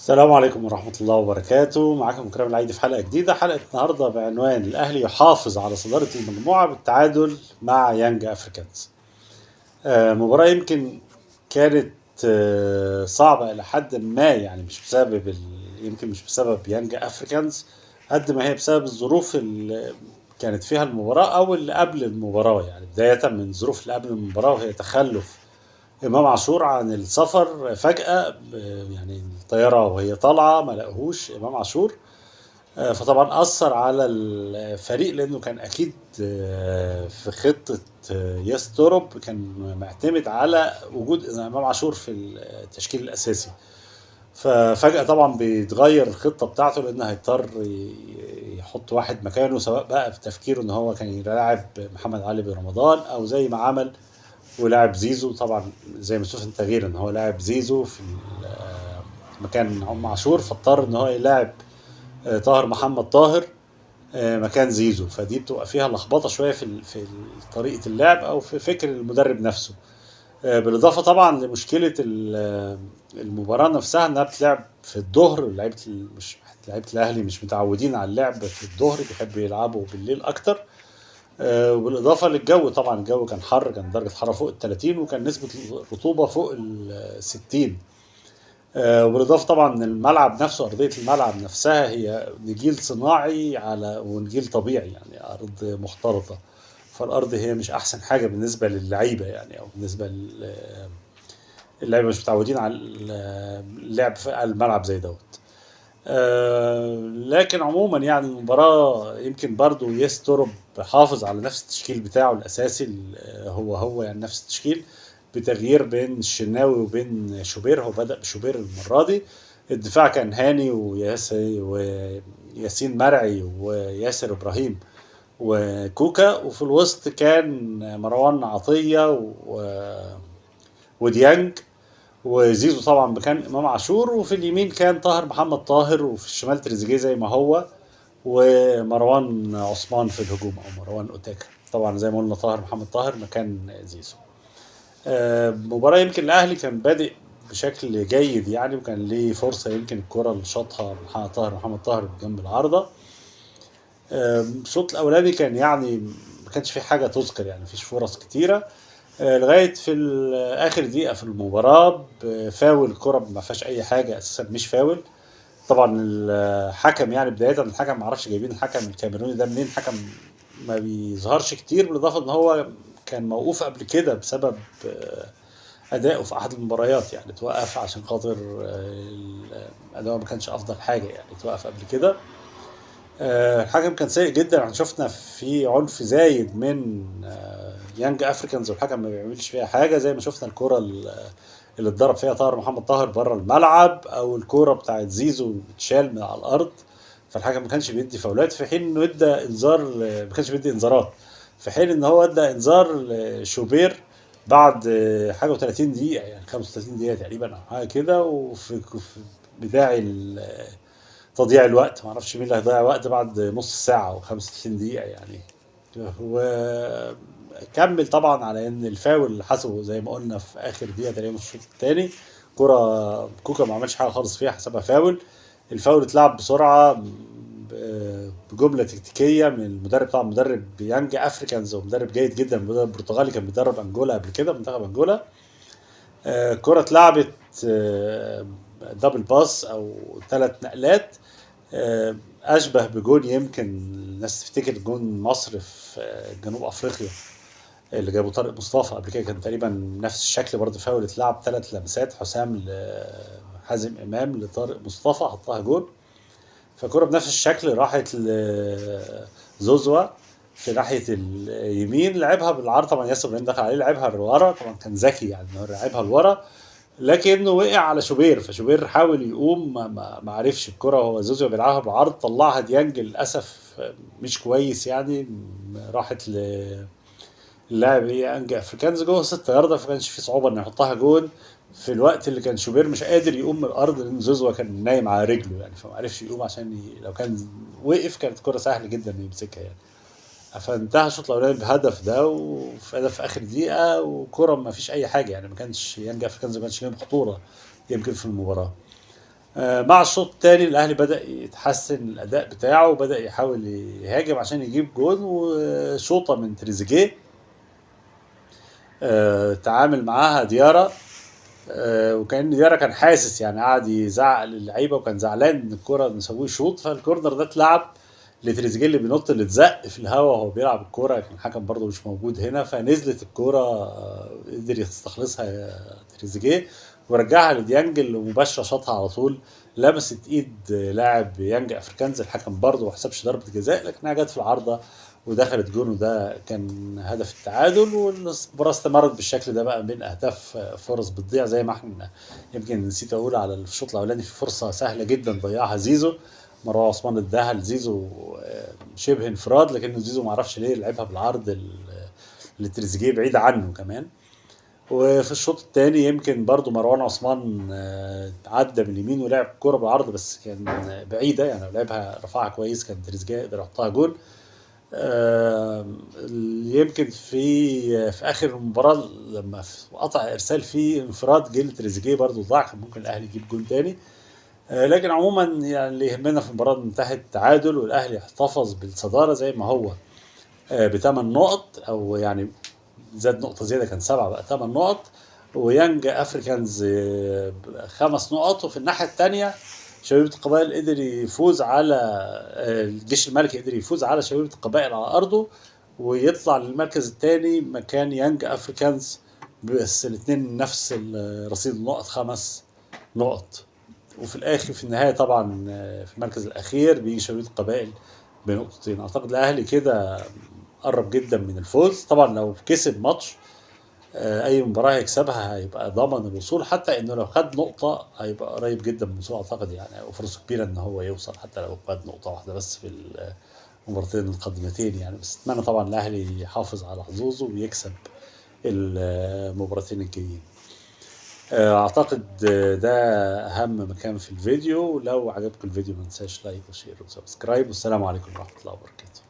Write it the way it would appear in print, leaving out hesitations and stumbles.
السلام عليكم ورحمة الله وبركاته. معاكم كرام العيدي في حلقة جديدة. حلقة النهاردة بعنوان الأهلي يحافظ على صدارة المجموعة بالتعادل مع يانج أفريكانز. مباراة يمكن كانت صعبة إلى حد ما، يعني مش بسبب يمكن مش بسبب يانج أفريكانز قد ما هي بسبب الظروف اللي كانت فيها المباراة أو اللي قبل المباراة. يعني بداية من الظروف اللي قبل المباراة، وهي تخلف إمام عاشور عن السفر فجأة، يعني الطيارة وهي طالعة ما لقوهوش إمام عاشور، فطبعا أثر على الفريق لأنه كان أكيد في خطة ياس توروب كان معتمد على وجود إمام عاشور في التشكيل الأساسي. ففجأة طبعا بيتغير الخطة بتاعته لأنه هيضطر يحط واحد مكانه، سواء بقى في تفكيره إن هو كان يلعب محمد علي برمضان أو زي ما عمل ولعب زيزو. طبعا زي ما شفنا تغيير ان هو لاعب زيزو في مكان عم عاشور، فاضطر ان هو يلاعب طاهر محمد طاهر مكان زيزو، فدي بتبقى فيها لخبطة شوية في طريقه اللعب او في فكر المدرب نفسه. بالاضافة طبعا لمشكلة المباراة نفسها انها بتلعب في الظهر. لعيبة الاهلي مش متعودين على اللعب في الظهر، بيحبوا يلعبوا بالليل اكتر. وبالاضافة للجو، طبعا الجو كان حر، كان درجه الحرارة فوق ال 30 وكان نسبه الرطوبة فوق ال 60. وبالاضافة طبعا الملعب نفسه، ارضية الملعب نفسها هي نجيل صناعي على ونجيل طبيعي، يعني ارض مختلطة، فالارض هي مش احسن حاجة بالنسبة للعيبة، يعني او بالنسبة اللعيبة مش متعودين على اللعب في الملعب زي دوت. لكن عموما يعني المباراة يمكن برضو ياس توروب حافظ على نفس التشكيل بتاعه الأساسي، هو يعني نفس التشكيل بتغيير بين الشناوي وبين شوبير. هو بدأ بشوبير المرة دي. الدفاع كان هاني وياسين مرعي وياسر إبراهيم وكوكا، وفي الوسط كان مروان عطية وديانج وزيزو طبعا مكان امام عاشور، وفي اليمين كان طاهر محمد طاهر، وفي الشمال تريزيجيه زي ما هو، ومروان عثمان في الهجوم او مروان اوتاكا. طبعا زي ما قلنا طاهر محمد طاهر مكان زيزو. مباراة يمكن الاهلي كان بادئ بشكل جيد يعني، وكان ليه فرصة يمكن الكرة اللي شاطها طاهر محمد طاهر جنب العارضة. الشوط الاولاني كان يعني ما كانش في حاجة تذكر، يعني مفيش فرص كتيرة لغاية في اخر دقيقة في المباراة فاول الكره ما فيهاش اي حاجة اساسا، مش فاول. طبعا الحكم يعني بداية الحكم ما اعرفش جايبين الحكم الكاميروني ده منين، حكم ما بيظهرش كتير، بالاضافة ان هو كان موقوف قبل كده بسبب اداؤه في احد المباريات، يعني توقف عشان خاطر اداؤه ما كانش افضل حاجة، يعني توقف قبل كده. الحكم كان سيء جدا، احنا شفنا في عنف زايد من يانج افريكانز والحكم ما بيعملش فيها حاجة، زي ما شفنا الكره اللي اتضرب فيها طاهر محمد طاهر بره الملعب، او الكره بتاعت زيزو اتشال من على الارض، فالحكم ما كانش بيدي فاولات، في حين انه ادى انذار، ما كانش بيدي انذارات، في حين ان هو ادى انذار لشوبير بعد حاجة و30 دقيقة، يعني 35 دقيقة تقريبا او حاجة كده، وفي بداعي تضييع الوقت، ما اعرفش مين اللي هيضيع وقت بعد نص ساعة او 35 دقيقة يعني. وكمل طبعا على ان الفاول اللي حسبه زي ما قلنا في اخر دقيقة تقريبا في الشوط الثاني، كره كوكا ما عملش حاجة خالص فيها، حسبها فاول. الفاول اتلعب بسرعة بجملة تكتيكية من المدرب، طبعا مدرب يانج افريكانز ومدرب جيد جدا، مدرب برتغالي كان بيدرب انجولا قبل كده، منتخب انجولا. كره اتلعبت double pass او 3 نقلات، اشبه بجون يمكن الناس تفتكر جون مصر في جنوب افريقيا اللي جابه طارق مصطفى قبل كده، كان تقريبا نفس الشكل برضه، فاول اتلعب 3 لمسات، حسام لحازم امام لطارق مصطفى حطها جون. فكرة بنفس الشكل راحت لزوزوا في ناحية اليمين، لعبها بالعرض، طبعا ياسر ابراهيم دخل عليه لعبها لورا، طبعا كان ذكي يعني لعبها لورا، لكنه وقع على شوبير، فشوبير حاول يقوم ما عرفش الكرة، هو زوزو بيلعبها بعرض، طلعها ديانج للأسف مش كويس يعني، راحت للاعب يانج افريكانز جوه 6 ياردة، فما كانش في صعوبة انه يحطها جون في الوقت اللي كان شوبير مش قادر يقوم من الأرض، لأن زوزو كان نايم على رجله يعني، فما عرفش يقوم عشان لو كان وقف كانت الكرة سهل جدا انه يمسكها يعني. فانتهى الشوط الاولاني بهدف ده، وفي هدف في اخر دقيقة، وكره ما فيش اي حاجة يعني، ما كانش يانج افريكانز ما كانش لهم خطورة يمكن في المباراة. مع الشوط الثاني الاهلي بدا يتحسن الاداء بتاعه، وبدا يحاول يهاجم عشان يجيب جون، وشوطه من تريزيجيه تعامل معاها ديارة، وكان ديارة كان حاسس يعني، قعد يزعق للعيبة وكان زعلان ان الكورة نسويه شوط، فالكورنر ده اتلعب لتريزيجيه اللي بينط اللي اتزق في الهوا وهو بيلعب الكورة، كان الحكم برضه مش موجود هنا، فنزلت الكورة قدر يستخلصها تريزيجيه ورجعها لديانج اللي مباشرة شاطها على طول، لمست ايد لاعب يانج افريكانز، الحكم برضه ما حسبش ضربه جزاء لكنها جت في العارضة ودخلت جون، وده كان هدف التعادل. والمباراة استمرت بالشكل ده بقى بين اهداف فرص بتضيع، زي ما احنا يمكن نسيت اقول على الشوط الاولاني في فرصة سهلة جدا ضيعها زيزو، مروان عثمان اداها لزيزو شبه انفراد، لكن زيزو ما عرفش ليه لعبها بالعرض لتريزيجيه بعيد عنه كمان. وفي الشوط الثاني يمكن برضو مروان عثمان عدى من اليمين ولعب كرة بالعرض بس كان بعيدة، يعني لو لعبها رفعها كويس كان تريزيجيه يقدر يحطها جول. يمكن في اخر المباراة لما قطع ارسال فيه انفراد جه لتريزيجيه برضو ضاع، كان ممكن الاهلي يجيب جول تاني. لكن عموما يعني اللي يهمنا في المباراة انتهت تعادل، والاهلي احتفظ بالصداره زي ما هو بثمان نقط، او يعني زاد نقطة زيادة كان 7 بقى 8 نقط، ويانج افريكانز 5 نقط. وفي الناحية الثانية شبيبة القبائل قدر يفوز على الجيش الملكي، قدر يفوز على شبيبة القبائل على ارضه ويطلع للمركز الثاني مكان يانج افريكانز، بس الاثنين نفس رصيد النقط 5 نقط. وفي الاخر في النهاية طبعا في المركز الاخير بيجي شبيبة القبائل بنقطتين. اعتقد الاهلي كده قرب جدا من الفوز، طبعا لو كسب ماتش اي مباراة هيكسبها هيبقى ضمن الوصول، حتى انه لو خد نقطة هيبقى قريب جدا من الوصول اعتقد يعني، وفرصه كبيرة ان هو يوصل حتى لو خد نقطة واحدة بس في المباراتين القادمتين يعني. بس اتمنى طبعا الاهلي يحافظ على حظوظه ويكسب المباراتين الجايين. اعتقد ده اهم مكان في الفيديو. لو عجبكم الفيديو ما تنساش like و share و subscribe، والسلام عليكم ورحمة الله وبركاته.